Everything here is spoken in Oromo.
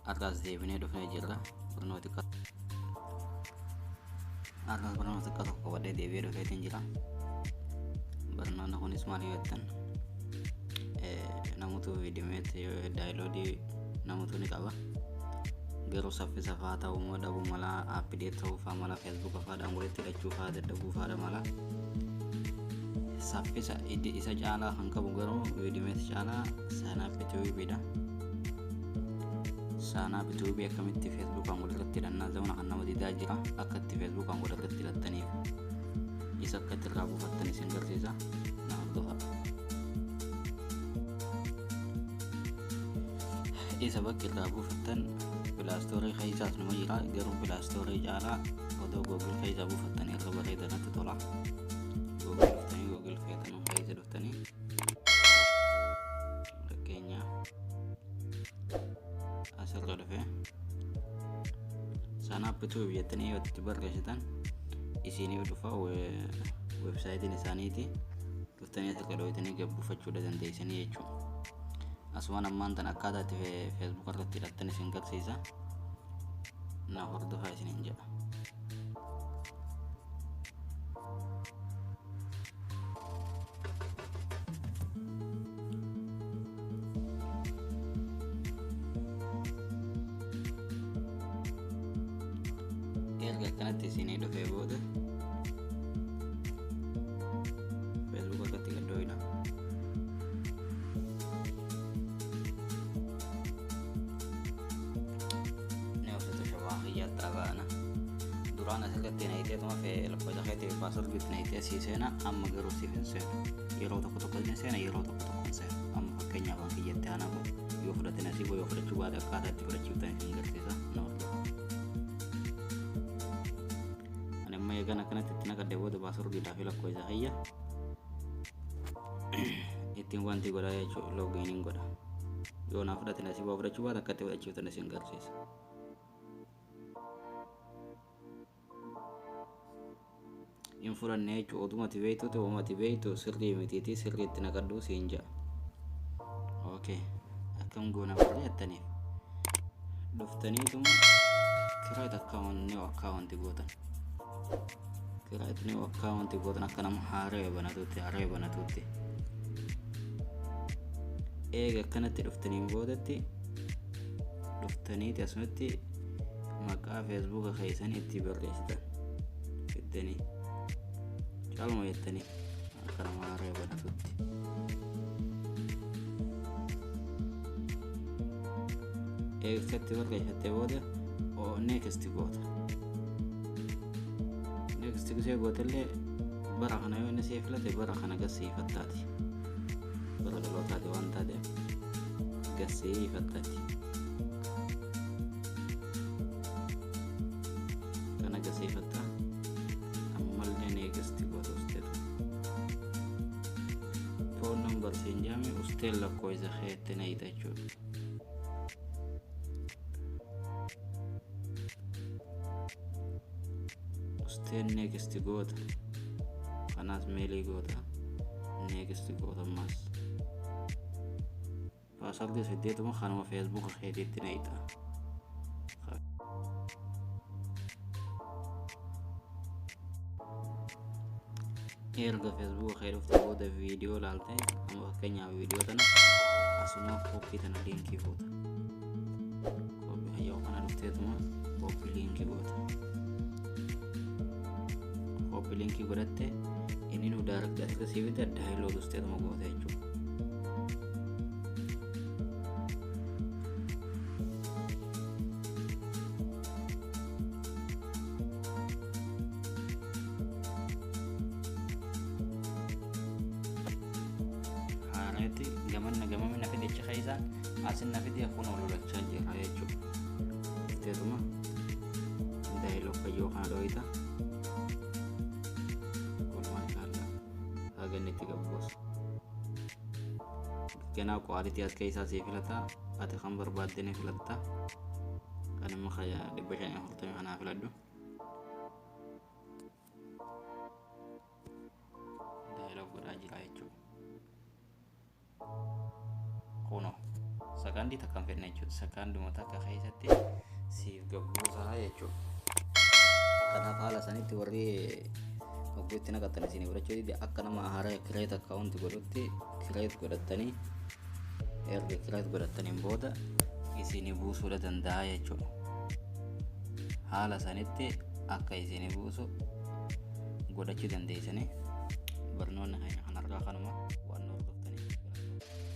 Har'as deebinee dhufnee jirra. Barnoota har'as barnoota xiqqaa tokko qabadhee deebi'ee dhufeetiin jira. Barnoonni kunis maal yoo jettan, namoota VidMate download namoota ni qaba. Garuu saffisa fa'aa ta'uu moo dhabuu mala, update ta'uu fa'aa mala, Facebook fa'aadhaan walitti hidhachuu fa'aa dadhabuu fa'aadha mala. Saffisa isa caalaa kan qabu garuu VidMate caalaa SnapTube dha. SnapTube akkamitti Facebookaan walirratti hidhannaa zamana kan nama didaa jira, akka itti Facebookaan walirratti hidhattaniif isa akka itti irraa buufattan isin garsiisa, na hordofaa. Isa bakki irraa buufattan Play Store keessaas numa jira, garuu Play Store caalaa odoo Google keessaa buufattan irra bareeda natti tola. Google dhuftanii, Google feetan keessa dhuftanii, fakkeenyaaf asirra dhufe SnapTube jettanii yoo itti barreessitan isiniif dhufa. Websiteiin isaaniiti dhuftanii asirra dhoyitanii gad buufachuudha dandeessanii jechuudha. Asumaan ammaan tan akkaataa itti Facebook irratti hidhattan isin garsiisa. Na hordofaa isiniin jedha. Erga akkanatti isinii dhufee booda Facebook irratti gad dhoyina. Ni obsitu shabaa kiyyaatti baana. Duraan asirratti nayiteetuma lakkoofsa keetii fi passwordiitti nayitee sii seena, amma garuu siif hin seenu. Yeroo tokko tokko ni seena, yeroo tokko tokko hin seenu. Amma fakkeenyaaf waan kiyyatti aanaa yoo fudhate nasiiba, yoo fudhachuu baate akkaataa itti fudhachiiftan isin garsiisa, na hordofa. Ani amma eegan akkanatti itti naqadhe booda passwordiidhaa fi lakkoofsa kiyya ittiin wanti godhaa jechuudha, loginiin godha. Yoo naa fudhate nasiiba, fudhachuu baate akka itti fudhachiiftan isin garsiisa. Hin fudhanne jechuudha. Oduma ati beektuuti, oduma ati beektu sirrii mitiiti, sirrii itti naqadhu siin jedha. Okay. Akkam goona warri jettaniif dhuftaniituma create account, new account gootan. Create new account gootan akka nama haaree banatutti haaree banatutti. Eega akkanatti dhuftaniin boodatti dhuftaniiti asumatti maqaa Facebooka keessanii itti barreessitan fiddanii caaluma jettanii akka nama haaree banatutti. Eega akkatti barreeffattee booda next goota. Next gisee gootellee bara kana yoo inni sii filate bara kana gasiifattaati. Bara dhalootaati waan taateef gasiifattaati. Kana gasiifattaa, ammallee next goota usteetu. Phone number siin jaame, usteen lakkoofsa keetti nayita jechuudha. Usteen next goota. Kanaas male goota. Next goota ammas. Passwordii fiddeetuma kanuma Facebooka keetiitti nayita. Erga Facebooka kee dhufte booda viidiyoo laalte, amma fakkeenyaaf viidiyoo tana asuma copy tana link fuuta. Copy hayyoo kana dhufteetuma copy link goota. Copy link godhatte inni nu direct asirra sii fida, download usteetuma goota jechuudha. Haareetti gamanna gamami na fide, achi keessaan asin na fide, kun ol lolachaa jira jechuudha. Dhufteetuma download fayyoo kana dhoyita. Walumaan ilaalla. Haga inni itti gabbuusu. Ganaa quality as keessaa sii filata. Ati kan barbaadde ni filatta. Kan immoo 540 kanaa filadhu. Download godhaa jira jechuudha. Kunoo sakandii Sakandii takka hin fedne jechuudha. Sakanduma takka keessatti siif gabbuusaa jechuudha. Kanaaf haala sanitti warri hogguu itti naqattan isinii godhachuu dide, akka nama haaraa create account godhutti create godhattanii, erga create godhattaniin booda isinii buusuudha danda'a jechuudha. Haala sanitti akka isinii buusu godhachuu dandeessanii. Barnoonni keenya kanarraa kanuma. Waan nu